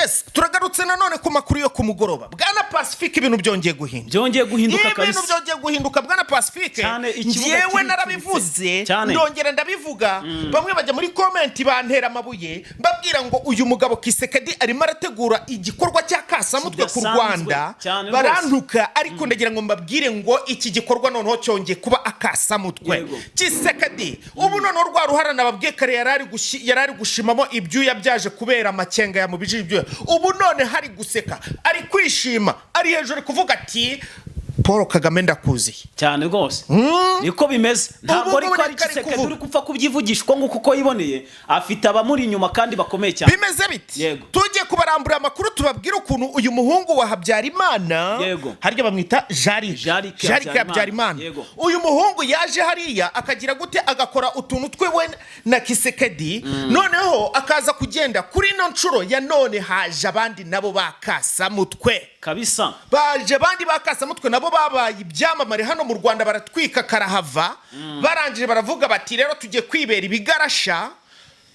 Yes, turagarutse nanone ku makuru yo ku mugoroba. Bwana Pacifique, ibintu byongeye guhinduka. Byongeye guhinduka. Ibintu Kabisa. byongeye guhinduka, bwana Pacifique. Cyane, ikibuga Njyewe kiri narabivuze, Cyane. ndongera ndabivuga, bamwe bajya muri comment bantera amabuye, mbabwira ngo uyu mugabo Tshisekedi arimo arategura igikorwa cya kasamutwe ku Kidasanzwe. Rwanda. Cyane rwose. Barantuka, ariko ndagira ngo mbabwire ngo iki gikorwa noneho cyongeye kuba akasamutwe. Tshisekedi ubu noneho rwa ruhara nababwiye kare yari ari gushimamo ibyuya byaje kubera amakenga yamubijije ibyuya, ubu none hari guseka, ari kwishima, ari hejuru, ari kuvuga ati: "Paul Kagame, ndakuziye." Cyane rwose, niko bimeze, ntabwo Ubu ariko ngubu ari reka ari Tshisekedi kuvuga. uri gupfa kubyivugisha uko nguko uko yiboneye, afite abamuri inyuma kandi bakomeye cyane. Bimeze biti? Yego. Tugiye kubarambura amakuru, tubabwire ukuntu uyu muhungu wa Habyarimana, harya bamwita Jarike, Jarike. Jarike Habyarimana. Habyarimana. Uyu muhungu yaje hariya akagira gute, agakora utuntu twe we na Tshisekedi, noneho akaza kugenda. Kuri ino nshuro ya none haje abandi nabo bakasamutwe. Baje abandi bakasamutwe, nabo babaye ibyamamare hano mu Rwanda, baratwika karahava. Barangije baravuga bati: "Rero tugiye kwibera ibigarasha."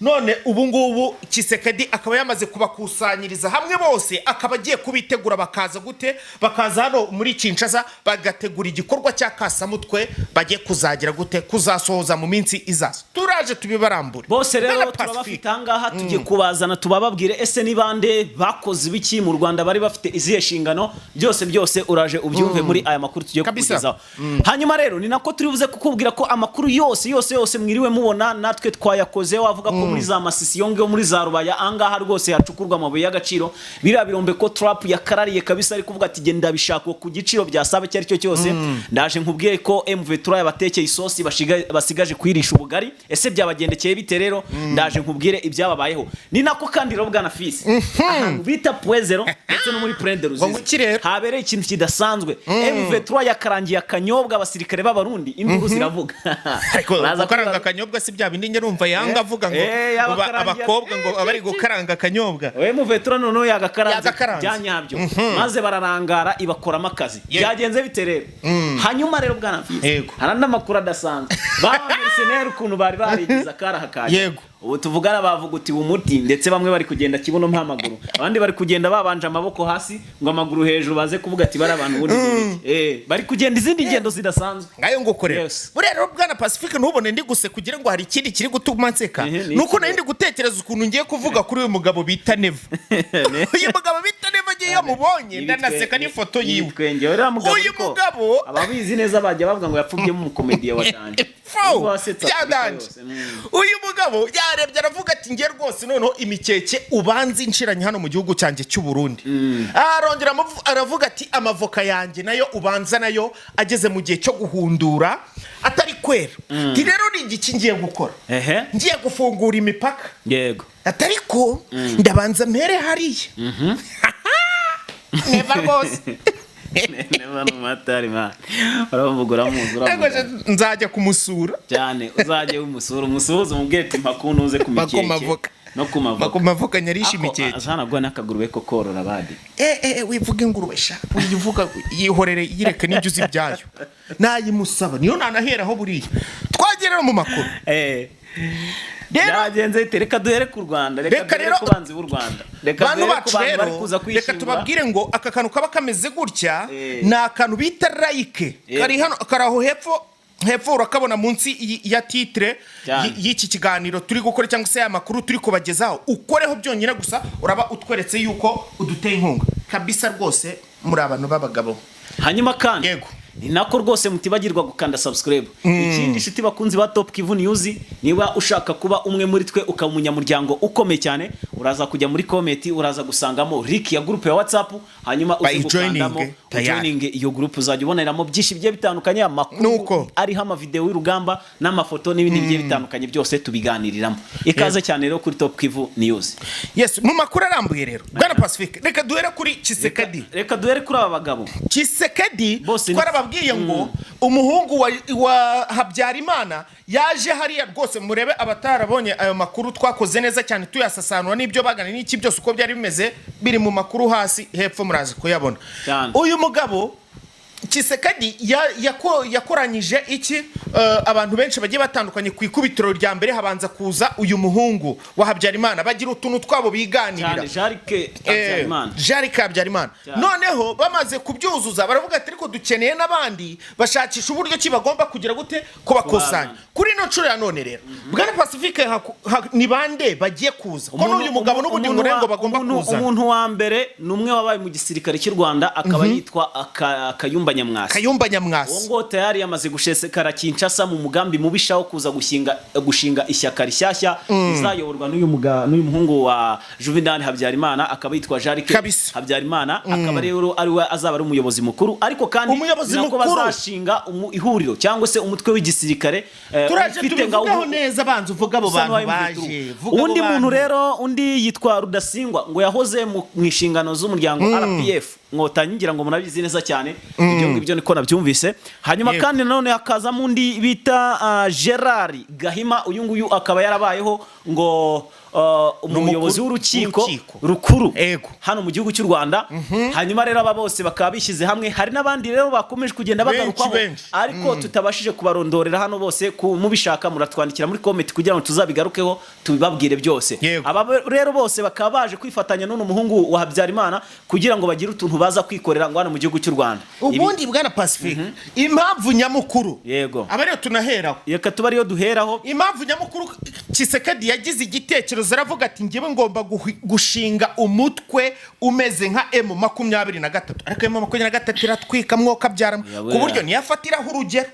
None ubu ngubu Tshisekedi akaba yamaze kubakusanyiriza hamwe bose, akaba agiye kubitegura, bakaza gute, bakaza hano muri Kinshasa, bagategura igikorwa cya kasamutwe bagiye kuzagira gute, kuzasohoza mu minsi izaza. Turaje tubibarambure. Bose rero Bwana turabafite Pacifique. ahangaha, tugiye kubazana tubababwire ese ni bande, bakoze ibiki mu Rwanda, bari bafite izihe nshingano. Byose byose uraje ubyumve muri aya makuru tugiye kukugezaho. Hanyuma rero ni nako turi buze kukubwira ko amakuru yose yose yose mwiriwe mubona natwe twayakoze. Wavuga ko muri za Masisi, yo ngiyo muri za Rubaya, ahangaha rwose hacukurwa amabuye y'agaciro, biriya birombe ko Trump yakarariye kabisa, ari kuvuga ati: "Genda bishaka ku giciro byasaba icyo ari cyo cyose." Ndaje nkubwiye ko M23 yabatekeye isosi, basigaje kuyirisha ubugari. Ese byabagendekeye bite? Rero ndaje nkubwire ibyababayeho. Ni nako kandi rero, bwana Fisi, ahantu bita Point Zéro ndetse no muri Plaine de Ngo Ruzizi iki rero? habereye ikintu kidasanzwe. M23 yakarangiye akanyobwa abasirikare b'Abarundi, induru ziravuga. Ariko Uraza gukaranga kwibaza- akanyobwa si bya bindi njya numva yanga avuga ngo Yaba ngo abakobwa ngo bari gukaranga akanyobwa? We M23 noneho yagakaranze. Yagakaranze. Bya nyabyo, maze bararangara, ibakoramo akazi. Byagenze bite rero? Hanyuma rero, bwana Fisi, hari andi makuru adasanzwe. Ba mercenaires, ukuntu bari barigize akaraha kaje, ubu tuvugana bavugutiwe umuti, ndetse bamwe bari kugenda kibuno mpamaguru, abandi bari kugenda babanje amaboko hasi ngo amaguru hejuru, baze kuvuga ati: "Bari abantu ubundi ni ibiki?" Bari kugenda izindi ngendo zidasanzwe. Ngayo nguko rero. Buriya rero, bwana Pacifique, ntubone ndi guse kugira ngo hari ikindi kiri gutuma nseka. Ehe, ni Nuko iki? nari ndi gutekereza ukuntu ngiye kuvuga kuri uyu mugabo bita Neva. Uyu mugabo bita Neva, ngiye iyo mubonye ndanaseka n'ifoto yiwe. Ibitwenge uriya mugabo. Uyu Ariko mugabo- ababizi neza bajya bavuga ngo yapfubyemo umukomediye wa danger. Fo, Ubwo wasetse Afurika byadanje. yose. Uyu mugabo yarebye aravuga ati: "Nge rwose noneho imikeke ubanza inshiranye hano mu gihugu cyanjye cy'u Burundi." Arongera aravuga ati: "Amavoka yanjye nayo ubanza nayo ageze mu gihe cyo guhundura, atari kwera." Ati: "Rero ni igiki ngiye gukora? Ngiye gufungura imipaka." Atari ko ndabanza mpere hariya. Neva rwose. Neva ni umatari man, uramuvuga, uramuzi, Ntabwo uramuzi. Nzajya kumusura. Cyane, uzajye umusura, umusuhuze, umubwire ati: "Mpakuntu uze ku mikeke Makumavuka. no ku mavoka." Makumavuka nyarisha imikeke. Azanagwa n'akagurube ko korora badi. Wivuga ingurube sha, wivuga, yihorere, yireke, n'ibyo uzi ibyayo nayimusaba, niyo nanaheraho. Buriya twagiye rero mu makuru. Rero Byagenze bite? Reka duhere ku Rwanda, reka Reka duhere rero- ku banzi b'u Rwanda, reka bantu duhere ku bacu bantu bari rero, kuza reka kwishyingura. tubabwire ngo aka kantu kaba kameze gutya ni akantu bita like. Kari hano, kari aho hepfo hepfo, urakabona munsi ya titre y'iki kiganiro turi gukora cyangwa se aya makuru turi kubagezaho. Ukoreho byonyine gusa, uraba utweretse yuko uduteye inkunga kabisa. Rwose muri abantu b'abagabo. Hanyuma kandi ni nako rwose mutibagirwa gukanda subscribe. Ikindi, inshuti bakunzi ba Top Kivu News, niba ushaka kuba umwe muri twe, ukaba umunyamuryango ukomeye cyane, uraza kujya muri comment, uraza gusangamo link ya group ya WhatsApp, hanyuma uze Bayijoininge, gukandamo tayari. ujoininge iyo group, uzajya uboneramo byinshi bigiye bitandukanye, amakuru Nuko. ariho amavideo y'urugamba n'amafoto n'ibindi bigiye bitandukanye, byose tubiganiriramo. Ikaze cyane rero kuri Top Kivu News. Yes, mu makuru arambuye rero, bwana Pacifique, reka duhere kuri Tshisekedi. Reka duhere kuri aba bagabo. Tshisekedi, Bose twarababwiye ngo umuhungu wa Habyarimana yaje hariya. Rwose murebe abatarabonye ayo makuru, twakoze neza cyane tuyasasanura n'ibyo bagana n'iki byose uko byari bimeze, biri mu makuru hasi hepfo, muraza kuyabona. Cyane. Uyu mugabo Tshisekedi yakoranyije iki abantu benshi bagiye batandukanye. Ku ikubitiro rya mbere habanza kuza uyu muhungu wa Habyarimana, bagira utuntu twabo biganirira. Cyane, Jarike Habyarimana. Jarike Habyarimana. Cyane. Noneho bamaze kubyuzuza baravuga ati: "Ariko dukeneye n'abandi." Bashakisha uburyo ki bagomba kugira gute, kubakusanya. Kubazana. Kuri ino nshuro ya none rero, bwana Pacifique, ni bande bagiye kuza ko n'uyu mugabo n'ubundi ngo rero ngo bagomba kuzana? Umuntu wa mbere ni umwe wabaye mu gisirikare cy'u Rwanda, akaba yitwa Kayumba Nyamwasa. Kayumba Uwo Nyamwasa. ngo tayari yamaze gushesekara Kinshasa mu mugambi mubisha wo kuza gushinga ishyaka rishyashya rizayoborwa n'uyu muhungu wa Juvenal Habyarimana, akaba yitwa Jarike Habyarimana, akaba rero ari we azaba ari umuyobozi mukuru. Ariko kandi Umuyobozi ni nako mukuru. bazashinga ihuriro cyangwa se umutwe w'igisirikare Turaje ufite nga tubivugaho neza. Banza uvuga abo usa bantu n'uwaye baje. umutwe. Vuga abo Undi muntu bantu. rero, undi yitwa Rudasingwa, ngo yahoze mu inshingano z'umuryango RPF Nkotanyi, ngira ngo murabizi neza cyane ibyo ngibyo, niko nabyumvise. Hanyuma kandi nanone hakazamo undi bita Gerard Gahima. Uyu nguyu akaba yarabayeho ngo umuyobozi w'urukiko w'urukiko. rukuru Ego. hano mu gihugu cy'u Rwanda. Hanyuma rero aba bose bakaba bishyize hamwe. Hari n'abandi rero bakomeje kugenda Benshi, bagarukwaho, benshi. ariko tutabashije kubarondorera hano bose. Mubishaka muratwandikira muri comment kugira ngo tuzabigarukeho, tubibabwire byose. Aba rero bose bakaba baje kwifatanya n'uno muhungu wa Habyarimana kugira ngo bagire utuntu baza kwikorera ngo hano mu gihugu cy'u Rwanda. Ubundi bwana Pacifique, impamvu nyamukuru Yego. aba ariyo tunaheraho. Reka tuba ariyo duheraho. Impamvu nyamukuru Tshisekedi yagize igitekerezo aravuga ati: "Ngewe ngomba gushinga umutwe umeze nka M23," ariko M23 iratwika mwoka byaramo, Yawe. ku buryo niyafatiraho urugero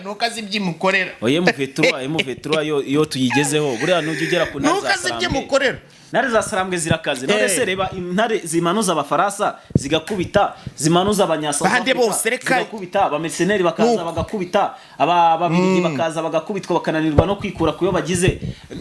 nuko azi ibyimukorera. Oye, M23, M23 yo iyo tuyigezeho buriya nujya ugera ku ntare Nuko za azi Sarambwe. ibyimukorera. Intare za Sarambwe zirakaze. None se reba intare zimanuza abafaransa zigakubita, zimanuza abanyasouth Bande Africa bose, reka- zigakubita, abamercenaires bakaza Nuko. bagakubita, ababiligi bakaza bagakubitwa bakananirwa no kwikura ku yo bagize,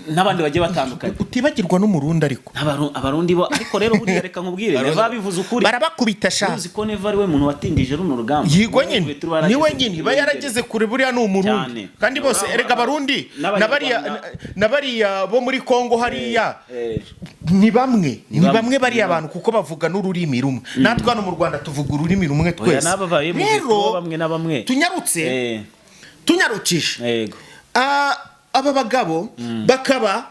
n'abandi bagiye batandukanye. Utibagirwa n'Umurundi ariko. Abarundi bo, ariko rero buriya reka nkubwire, Neva bivuze ukuri. Barabakubita sha. Uzi ko Neva ari we muntu watindije runo rugamba? Yigwa nyine. M23 yarageze Niwe nyine iba yarageze kure, buriya ni Umurundi. Cyane. Kandi bose erega Abarundi na bariya na bariya bo muri Kongo hariya ni bamwe, ni bamwe, bamwe bariya ni bamwe. bantu, kuko bavuga n'ururimi rumwe. Natwe hano mu Rwanda tuvuga ururimi rumwe Oya, twese. n'aba ba M23 Rero bamwe na bamwe. tunyarutse, tunyarukije, Yego. Aba bagabo bakaba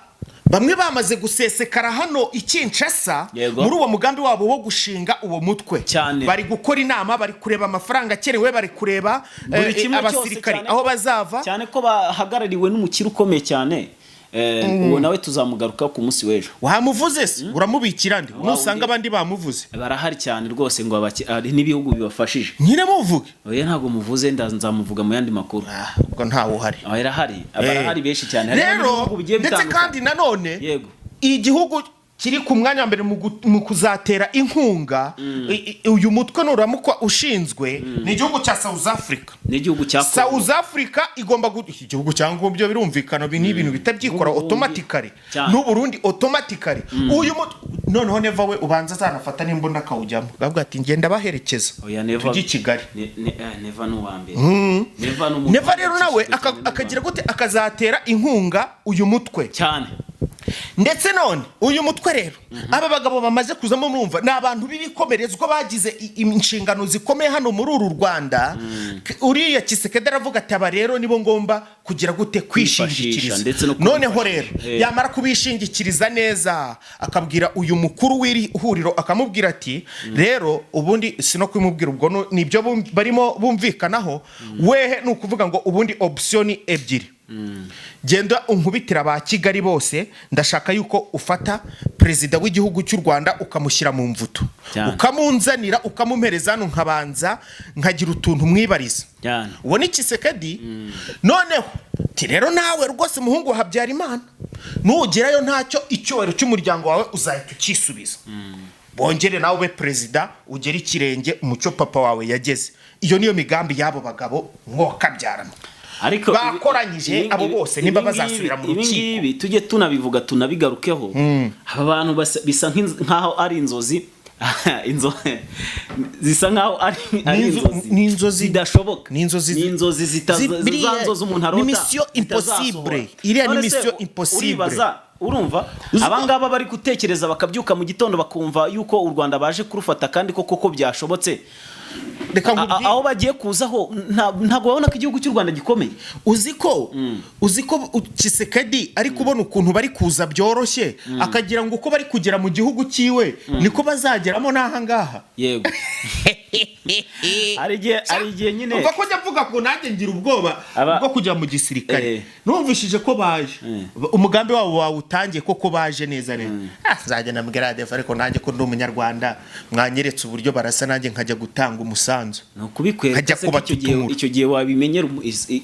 bamwe bamaze gusesekara hano i Kinshasa muri uwo mugambi wabo wo gushinga uwo mutwe. Cyane. Bari gukora inama, bari kureba amafaranga akenewe, bari kureba Buri kimwe cyose. abasirikari Cyane aho bazava. Cyane ko bahagarariwe n'umukire ukomeye cyane, uwo nawe tuzamugaruka ku munsi w'ejo. Wamuvuze se? Uramubikira nde nusanga abandi bamuvuze? Barahari cyane rwose, ngo hari n'ibihugu bibafashije. Nyine muvuge. Oya, ntabwo muvuze, nzamuvuga mu yandi makuru. Ah, ubwo ntawe uhari. Barahari, barahari benshi cyane. Harimo Rero n'ibihugu bigiye ndetse bitandukanye. kandi nanone igihugu kiri ku mwanya wa mbere mu kuzatera inkunga uyu mutwe nuramuka ushinzwe ni igihugu cya South Africa. N'igihugu cya Congo. South Africa igomba iki gihugu cyangwa byo birumvikana, ibi ni ibintu bitabyikora N'Uburundi. automatically. Cyane. N'Uburundi automatically. Uyu mutwe noneho Neva we ubanza azanafata n'imbunda akawujyamo, akavuga ati: "Ngenda baherekeza, Oya, Neva tujye i Kigali." Neva ni uwa mbere. Neva ni umuntu Neva rero nawe wahangayikishijwe cyane n'u akagira Rwanda. gute, akazatera inkunga uyu mutwe. Cyane. Ndetse none uyu mutwe rero, aba bagabo bamaze kuzamo, murumva ni abantu b'ibikomerezwa bagize inshingano zikomeye hano muri uru Rwanda. Uriya Tshisekedi aravuga ati: "Aba rero nibo ngomba kugira gute, kwishingikiriza." Ndetse no Noneho rero kubifashisha. yamara kubishingikiriza neza, akabwira uyu mukuru w'iri huriro, akamubwira ati: "Rero ubundi si no kubimubwira, ubwo nibyo barimo bumvikanaho wehe." Ni ukuvuga ngo ubundi option ni ebyiri: "Genda unkubitira ba Kigali bose, ndashaka yuko ufata perezida w'igihugu cy'u Rwanda ukamushyira mu mvuto, ukamunzanira, ukamumpereza hano, nkabanza nkagira utuntu mwibariza." Uwo ni Tshisekedi. Noneho ati: "Rero nawe rwose muhungu wa Habyarimana, nugerayo ntacyo, icyubahiro cy'umuryango wawe uzahita ukisubiza, bongere nawe ube perezida, ugere ikirenge umucyo papa wawe yageze." Iyo niyo migambi y'abo bagabo mwokabyarana Ariko bakoranyije abo bose nimba bazasubira mu ibi rukiko. ngibi tujye tunabivuga, tunabigarukeho. Aba bantu bisa nk'aho ari inzozi, zisa nk'aho ari inzozi Ni inzozi. zidashoboka. Ni inzozi Ni inzozi biriya za nzozi umuntu arota ni mission zitazasohora. impossible. Iriya ni None se mission impossible. uribaza, urumva abangaba bari gutekereza bakabyuka mu gitondo bakumva yuko u Rwanda baje kurufata, kandi ko koko byashobotse. Reka nkubwire. Aho bagiye kuzaho ntabwo babona ko igihugu cy'u Rwanda gikomeye. Uzi ko Tshisekedi ari kubona ukuntu bari kuza byoroshye, akagira ngo uko bari kugera mu gihugu cyiwe niko bazageramo n'aha ngaha. Yego, hari igihe nyine. Umva ko njya mvuga ngo nanjye ngira ubwoba bwo kujya mu gisirikare. Numvishije ko baje, umugambi wabo wawutangiye koko, baje neza neza. Nzajya nabwira ADF, ariko nanjye ko ndi umunyarwanda, mwanyeretse uburyo barasa, nanjye nkajya gutanga umusanzu, Ni ukubikwereka nkajya se ko icyo gihe kubatutumura. Icyo gihe wabimenyera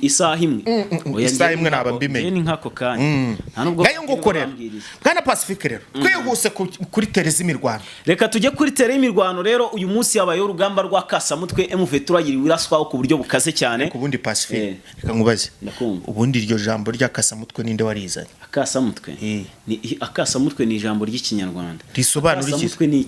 isaha imwe? Oya, Isaha njye imwe ni naba mbimenye. Njye ni nk'ako kanya, nta nubwo Ngayo nguko rero, bambwiriye. Bwana Pacifique, rero twihuse kuri terrain z'imirwano. Reka tujye kuri terrain y'imirwano rero. Uyu munsi habayeho urugamba rwa kasamutwe. M23 yiriwe iraswaho ku buryo bukaze cyane. Ku bundi, Pacifique, reka nkubaze. Ndakumva. Ubundi iryo jambo ry'akasamutwe ninde warizanye? Akasamutwe? Ni akasamutwe, ni ijambo ry'Ikinyarwanda. Risobanura iki? Akasamutwe ni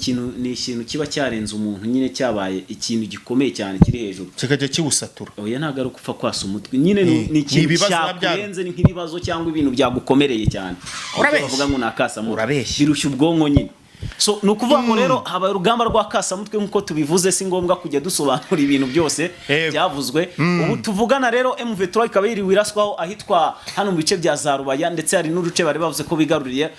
ikintu kiba cyarenze umuntu nyine, cyabaye ikintu gikomeye cyane kiri hejuru. Kikajya kiwusatura. Oya, ntabwo ari ukupfa kwasa umutwe nyine, ni Ni ikintu ibibazo biba cyakurenze, ni nk'ibibazo cyangwa ibintu byagukomereye cyane. Urabeshya. Bavuga ngo ni akasamutwe. Urabeshya. Birushya ubwonko nyine. So ni ukuvuga ngo rero habaye urugamba rwa kasamutwe nk'uko tubivuze, si ngombwa kujya dusobanura ibintu byose byavuzwe. Ubu tuvugana rero M23 ikaba yiriwe iraswaho ahitwa hano mu bice bya za Rubaya, ndetse hari n'uduce bari bavuze ko bigaruriye.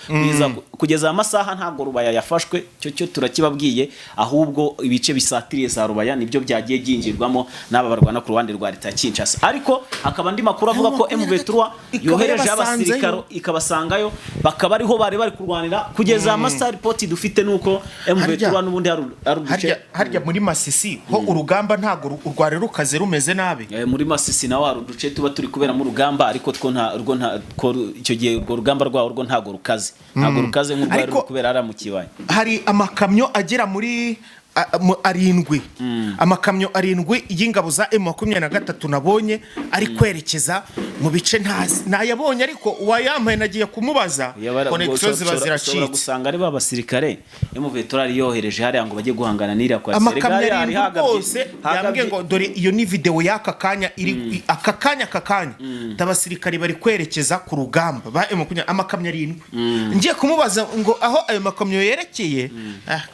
Kugeza aya masaha ntabwo Rubaya yafashwe, cyo turakibabwiye, ahubwo ibice bisatiriye za Rubaya nibyo byagiye byinjirwamo n'aba barwana ku ruhande rwa leta ya Kinshasa. Ariko hakaba andi makuru avuga ko M23 Ikaba yohereje yabasanzeyo. abasirikaro ikabasangayo, bakaba ariho bari bari kurwanira. Kugeza aya masaha ripoti dufite nuko M23 n'ubundi hari uduce. Harya muri Masisi ho urugamba ntabwo rwari rukaze rumeze nabi? Muri Masisi naho hari uduce tuba turi kuberamo urugamba, ariko two nta rwo nta icyo gihe urwo rugamba rwawo rwo ntabwo rukaze nk'urwari ruri kubera hariya mu kibaya. Hari amakamyo agera muri arindwi, amakamyo 7 y'ingabo za M23 nabonye ari kwerekeza mu bice ntazi. Nayabonye ariko uwayampaye nagiye kumubaza, connexion ziba Ushobora ziracitse. gusanga ari ba basirikare M23 yari yohereje hariya ngo bajye guhangana n'iriya kwa Amakamyo 7 rwose yambwiye ngo dore iyo ni video y'aka kanya iri aka kanya, aka kanya abasirikari bari kwerekeza ku rugamba ba M20, amakamyo 7. Ngiye kumubaza ngo aho ayo makamyo yerekeye,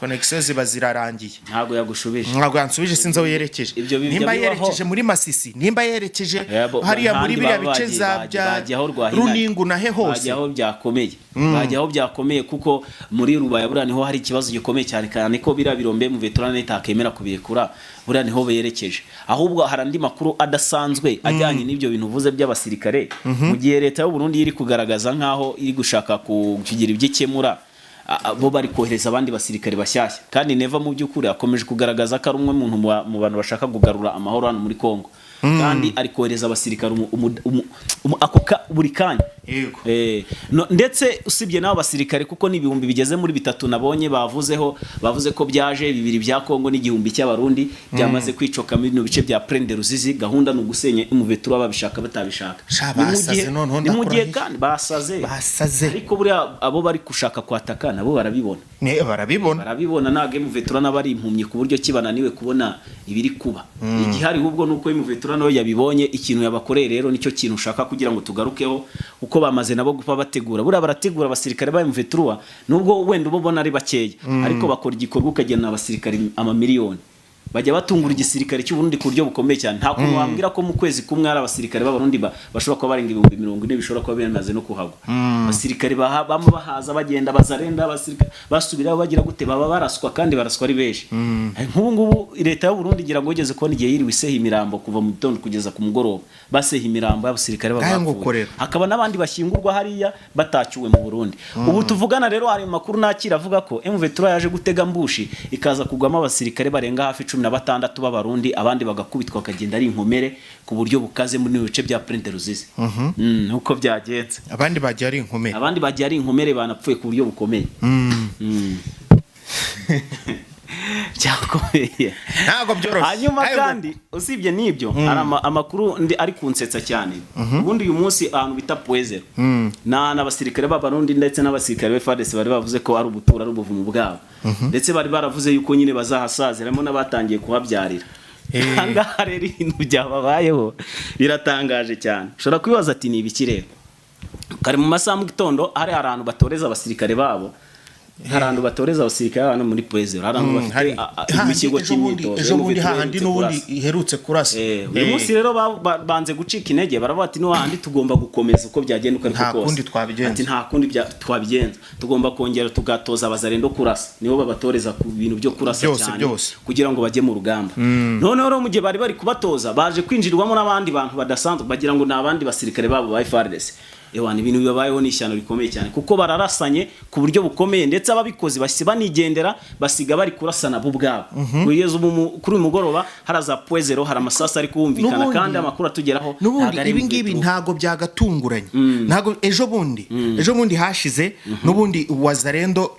connexion ziba zirarangiye. Ntabwo yagushubije. Ntabwo yansubije, sinzi aho yerekeje. Ibyo Nimba bibaho. yerekeje muri Masisi, nimba yerekeje hariya muri Ahandi biriya baba bice bagiye- za bagiye- bya bagiye aho Rwahinari. Runingu na he hose. Bajya aho byakomeye, bajya aho byakomeye, kuko muri Rubaya buriya niho hari ikibazo gikomeye cyane cyane, ko biriya birombe mu veterane itakemera kubirekura, buriya niho berekeje. Ahubwo hari andi makuru adasanzwe ajyanye n'ibyo bintu uvuze by'abasirikare. Mu gihe leta y'u Burundi iri kugaragaza nk'aho iri gushaka kugira ibyo ikemura, bo bari kohereza abandi basirikare bashyashya. Kandi Neva mu by'ukuri akomeje kugaragaza ko ari umwe mu bantu bashaka kugarura amahoro hano muri Kongo, kandi ari kohereza abasirikare buri kanya. No, ndetse usibye n'abo basirikare, kuko ni 3,000 bigeze nabonye bavuzeho, bavuze ko byaje 2 bya Kongo n'1,000 cy'Abarundi byamaze kwicoka muri bino bice bya Plaine de Ruzizi. Gahunda ni ugusenya M23 babishaka batabishaka. Sha, Ni mu basaze noneho, ni mu gihe ndakurahiye. kandi basaze. Basaze. Ariko buriya abo bari gushaka kwataka nabo barabibona. Ne, barabibona. Barabibona. Ntabwo M23 nabo ari impumyi ku buryo ki bananiwe kubona ibiri kuba. Igihari ahubwo ni uko M23 nayo yabibonye. Ikintu yabakoreye rero nicyo kintu ushaka kugira ngo tugarukeho, kuko bamaze nabo gupfa bategura. Buriya barategura abasirikare ba M23, nubwo wenda uba ubona ari bakeya, ariko bakora igikorwa ukagena abasirikare amamiliyoni. Bajya batungura igisirikare cy'u Burundi ku buryo bukomeye cyane. Nta kuntu wambwira ko mu kwezi kumwe hari abasirikare b'Abarundi bashobora kuba barenga 40,000, bishobora kuba bimaze no kuhagwa. Abasirikare bama bahaza bagenda bazarenda, abasirikare basubirayo bagira gute, baba baraswa kandi baraswa ari benshi. Nk'ubu ngubu leta y'u Burundi igira ngo igeze kubona igihe yiriwe iseha imirambo kuva mu gitondo kugeza ku mugoroba, baseha imirambo y'abasirikare baba Ngayo bapfuye. nguko rero. Hakaba n'abandi bashyingurwa hariya batacyuwe mu Burundi. Ubu tuvugana rero hari amakuru nakira avuga ko M23 yaje gutega ambush, ikaza kugwamo abasirikare barenga hafi 16 b'Abarundi, abandi bagakubitwa bakagenda ari inkomere ku buryo bukaze muri bino bice bya Plaine de Ruzizi. Uko byagenze. Abandi bagiye ari inkomere. Abandi bagiye ari inkomere, banapfuye ku buryo bukomeye. Byakomeye. Ntabwo byoroshye. Hanyuma Ngayo. kandi usibye n'ibyo, hari amakuru ndi ari kunsetsa cyane. Ubundi uyu munsi ahantu bita Point Zéro na n'abasirikare b'Abarundi ndetse n'abasirikare ba FARDC bari bavuze ko ari ubutura, ari ubuvumo bwabo, ndetse bari baravuze yuko nyine bazahasazira, harimo n'abatangiye kuhabyarira. Ahangaha rero ibintu byababayeho biratangaje cyane. Ushobora kwibaza ati ni ibiki rero? Kare mu masaha mu gitondo hari ahantu batoreza abasirikare babo. Hari ahantu batoreza abasirikare hano muri Point Zéro, hari ahantu bafite Hari ikigo ejo bundi cy'imyitozo. Ejo bundi M23 hahandi iherutse n'ubundi kurasa. Iherutse kurasa. Uyu munsi rero banze gucika intege, baravuga ati n'ahandi tugomba gukomeza uko byagenda uko ariko Nta kose. kundi twabigenza. Ati nta kundi twabigenza, tugomba kongera tugatoza abazarendo kurasa, nibo babatoreza ku bintu byo kurasa Byose, cyane byose. kugira ngo bajye mu rugamba. Noneho rero mu gihe bari kubatoza, baje kwinjirwamo n'abandi bantu badasanzwe, bagira ngo ni abandi basirikare babo ba FARDC. Ewana, ibintu bibabayeho ni ishyano rikomeye cyane, kuko bararasanye ku buryo bukomeye, ndetse ababikoze bahise banigendera, basiga bari kurasana bo ubwabo. Kugeza ubu kuri uyu mugoroba hari za Point Zéro, hari amasasu ari kumvikana, kandi amakuru atugeraho N'ubundi ntabwo ari ibi ngibi M23. Ntago byagatunguranye, ntago ejo bundi hashize n'ubundi Wazarendo,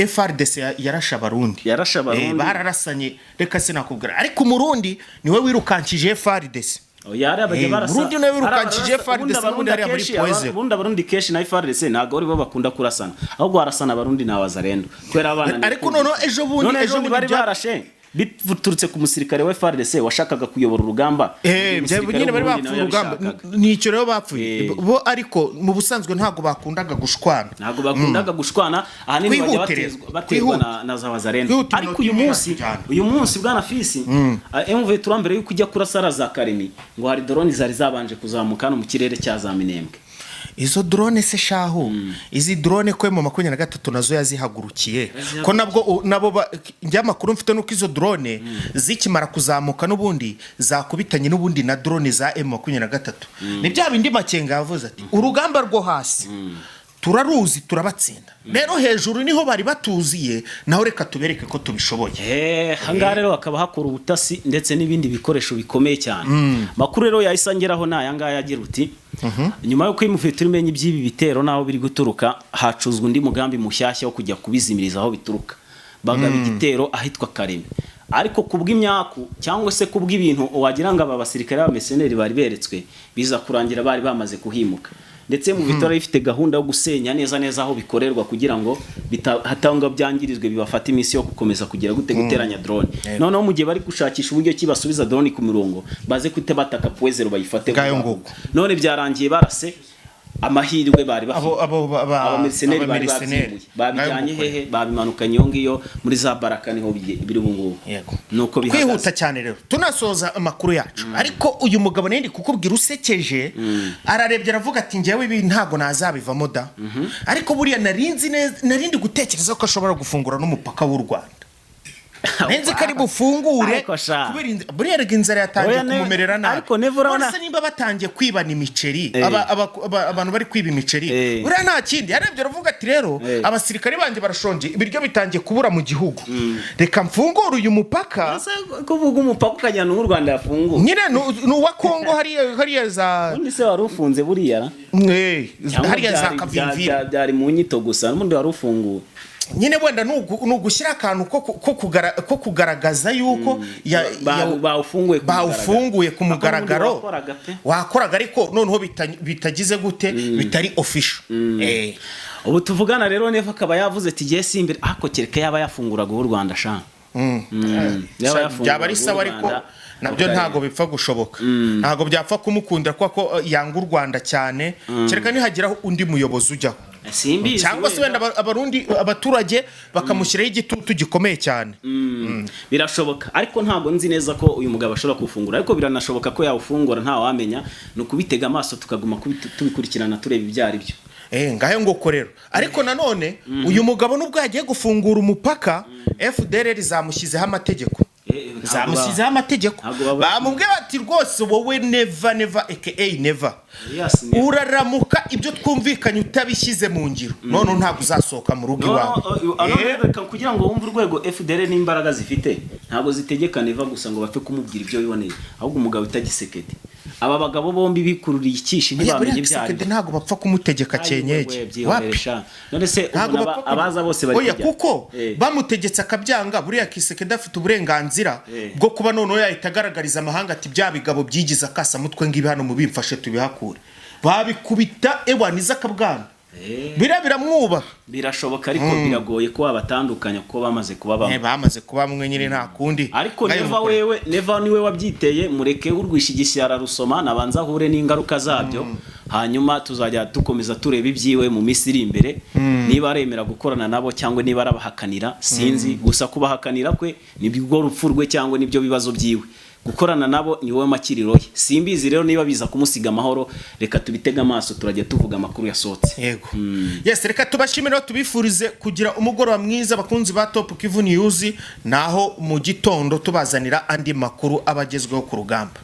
FARDC yarashe Abarundi. Yarashe Abarundi. Bararasanye, reka sinakubwira, ariko Umurundi niwe wirukankije FARDC. Oya, hariya bajya barasa. Burundi nawe wirukankije Hariya barasa- FARDC ubundi n'ubundi Abarundi hariya muri akenshi- Point Zéro. Ubundi Abarundi kenshi na FARDC ntabwo ari bo bakunda kurasana, ahubwo harasana Abarundi na Wazarendo kubera abana. Ariko noneho ejo bundi none ejo ejo bundi bari barashe biturutse ku musirikare wa FARDC washakaga kuyobora urugamba. Umusirikare Nyine bari w'Uburundi bapfuye nawe urugamba. yabishakaga. Nicyo rero bapfuye bo, ariko mu busanzwe ntabwo bakundaga gushwana. Ntabwo bakundaga gushwana, ahanini bajya Twihute rero. baterwa Twihute. na za Wazarendo. Twihute, Ariko uyu iminota munsi iratujyana. uyu munsi bwana Fisi, M23 mbere yuko ujya kurasara za Karemi, ngo hari drone zari zabanje kuzamuka hano mu kirere cya za Minembwe. Izo drone se shahu, izi drone ko mu 23 nazo yazihagurukiye, ko nabwo nabo njye amakuru mfite nuko izo drone zikimara kuzamuka n'ubundi zakubitanye n'ubundi na drone za M23. Ni bya bindi Makenga yavuze ati urugamba rwo hasi turaruzi, turabatsinda, rero hejuru niho bari batuziye, naho reka tubereke ko tubishoboye. Ahangaha rero hakaba hakora ubutasi ndetse n'ibindi bikoresho bikomeye cyane. Makuru rero yahise angeraho ni aya ngaya agira uti: nyuma y'uko M23 imenye iby'ibi bitero n'aho biri guturuka, hacuzwa undi mugambi mushyashya wo kujya kubizimiriza aho bituruka, bagaba igitero ahitwa Kareme. Ariko kubw'imyaku cyangwa se kubw'ibintu wagira ngo aba basirikare b'abameseneri bari beretswe, biza kurangira bari bamaze kuhimuka, ndetse mu bitaro ifite gahunda yo gusenya neza neza aho bikorerwa kugira ngo hatangwa byangirizwe, bibafate iminsi yo gukomeza kugira gute, guteranya drone. Noneho mu gihe bari gushakisha uburyo ki basubiza drone ku mirongo, baze kuhita bataka Point Zéro bayifate Ngayo vuba. nguko. None byarangiye barase amahirwe bari bafite Abo abamerceneri bari abamerceneri. babyimuye, babijyanye Ngayo nguko. hehe? Babimanukanye iyo ngiyo muri za Baraka, niho biri ubu ngubu. Nuko bihagaze. Kwihuta cyane rero, tunasoza amakuru yacu, ariko uyu mugabo nari kukubwira usekeje, ararebye aravuga ati njyewe ibi ntabwo nazabivamo da. Ariko buriya narinzi neza, narindi gutekereza ko ashobora gufungura n'umupaka w'u Rwanda, nzi ko ari bufungure. Ariko sha. Kubera buriya erega inzara yatangiye Oya, kumumerera nabi. Ariko Neva urabona- None se nimba batangiye kwibana imiceri, abantu bari kwiba imiceri, buriya nta kindi. Yarebye aravuga ati rero abasirikare banjye barashonje, ibiryo bitangiye kubura mu gihugu, reka mfungure uyu mupaka. Ese kuvuga umupaka ukajya n'uw'u Rwanda yafunguye? Nyine ni uwa Kongo, hariya za Ubundi se wari ufunze buriya ra? Cyangwa hariya za Kavimvira. Byari mu nyito gusa, n'ubundi wari ufunguye. Nyine wenda ni ugushyira akantu ko kugaragaza yuko Bawufunguye ku mugaragaro. Bawufunguye ku Ariko n'ubundi mugaragaro. wakoraga pe. Wakoraga, ariko noneho bitagize gute, bitari official. Ubu tuvugana rero Neva akaba yavuze ati jye simbere, ariko kereka yaba yafunguraga uw'u Rwanda sha. Yaba yafunguraga Byaba ari uw'u sawa, ariko Rwanda, nabyo ukareba. Ntabwo bipfa gushoboka, ntabwo byapfa kumukundira kuko yanga u Rwanda cyane, kereka nihageraho undi muyobozi ujyaho. Simbizi. Cyangwa se wenda Abarundi, abaturage bakamushyiraho igitutu gikomeye cyane. Birashoboka, ariko ntabwo nzi neza ko uyu mugabo ashobora kuwufungura, ariko biranashoboka ko yawufungura, ntawamenya. Ni ukubitega amaso tukaguma tubikurikirana tureba ibyo ari byo. Ngayo nguko rero. Ariko nanone uyu mugabo nubwo yagiye gufungura umupaka, FDLR zamushyizeho amategeko. Zamushyizeho amategeko. Ntabwo babura- Bamubwiye bati rwose wowe Neva, Neva aka Neva, Elias Neva. uraramuka ibyo twumvikanye utabishyize mu ngiro, none ntabwo uzasohoka mu rugo No, iwawe. Reka kugira ngo wumve urwego FDL n'imbaraga zifite, ntabwo zitegeka Neva gusa ngo bapfe kumubwira ibyo biboneye, ahubwo umugabo utagisekete, aba bagabo bombi bikururiye ikishi, Oya, ntibamenye buriya ibyo ari Tshisekedi ntabwo bapfa kumutegeka cyenyeje, wapi. None se Ntabwo ubona bapfa abaza bose bari Oya, kujya? kuko bamutegetse akabyanga, buriya Tshisekedi afite uburenganzira bwo kuba noneho yahita agaragariza amahanga ati bya bigabo byigize akasamutwe ngibi hano, mubimfashe tubihakure. Babikubita ewa niza akabwana. Biriya biramwubaha. Birashoboka, ariko biragoye ko wabatandukanya kuko bamaze kuba bamwe. Bamaze kuba bamwe nyine, nta kundi. Ariko Ngayo Neva mukore. wewe, Neva niwe wabyiteye, mureke urwishigisha ararusoma, nabanza ahure n'ingaruka zabyo. Hanyuma tuzajya dukomeza tureba ibyiwe mu minsi iri imbere, niba aremera gukorana nabo cyangwa niba arabahakanira, sinzi. Gusa kubahakanira kwe nibwo rupfu rwe cyangwa nibyo bibazo byiwe. Gukorana nabo ni wowe makiriro ye. Simbizi rero niba biza kumusiga amahoro. Reka tubitege amaso, turajya tuvuga amakuru yasohotse. Yego, yes, reka tubashimire rero, tubifurize kugira umugoroba mwiza, abakunzi ba Top Kivu News. Naho mu gitondo tubazanira andi makuru aba agezweho ku rugamba.